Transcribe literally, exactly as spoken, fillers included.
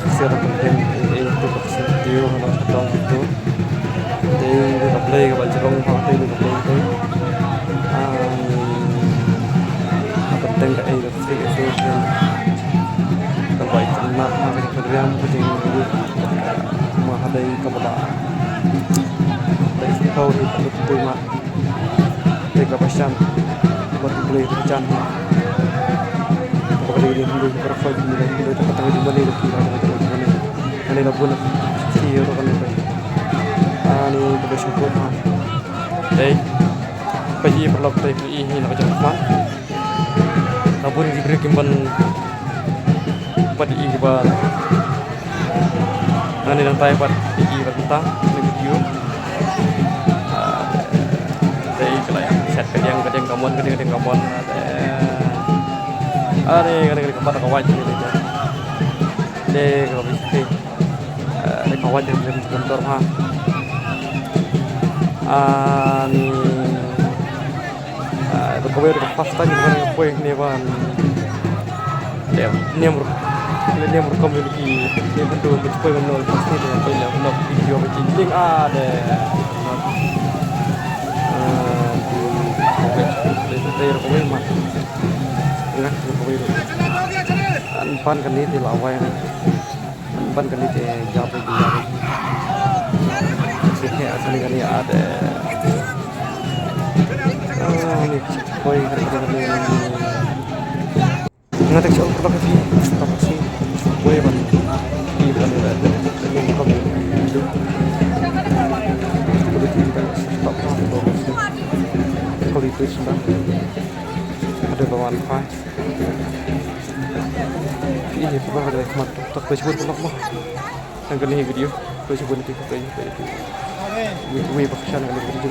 share, content, eh, eh, tu ka sien tu, ha, ka tong tu. Te, ka Blei kaba jrong, ha, te, ka Blei tu. Ah, ka content ka, eh, ka sien tu, kan bai kan na, ha, ka jingriam, ka jingriam. Ma ha dei kaba la. Dei sien tu, eh, ka tu ma. Te ka ba shan. Ba tu Blei ka jan. Ba ka dei dei Blei ka rafai Blei ka dei ka tang di Blei ki ba ka dei Blei. Ani la bun. Si yo ka ni. Ani ka ba shan ko ha. Dei. Ba i ba lok dei i hi na ka jong man. La bun di Blei kim ban. Ba di i ba. Ani nang tai pat i ba ta ni video. Ah, dei ka la ïa set ka diang, ka diang kamon, ka diang, ka diang kamon. Ani ka diang ka pat ka wai ni ni. Dei ka bi ni. Ah, dei ka wai ni ni tor ha. Ani Ah, ba kawei ka first time ba nga poi ne ban. Niam, niam rukom, niam rukom ki, niam rukom ki poi ban nol first time ba poi ne ban nol video ba jing jing ah de. Ah, di kawei, di kawei ma. Nga kawei. An pan kan ni di lawai ni. Ban kani te jam te jam. Sikhe asani kani ade. Ah, ni koi kani kani. Nga tak chal pernah kasi, tak kasi. Koi ban. Di ban ade. Ni kami. Kali kita stop, stop, stop. Kali itu sudah. Ada bawaan pa. Ini pernah ada khmat. Tak boleh sebut pernah mah. Tang kani video. Boleh sebut nanti. Boleh, boleh. Wei, wei, baksa kani video.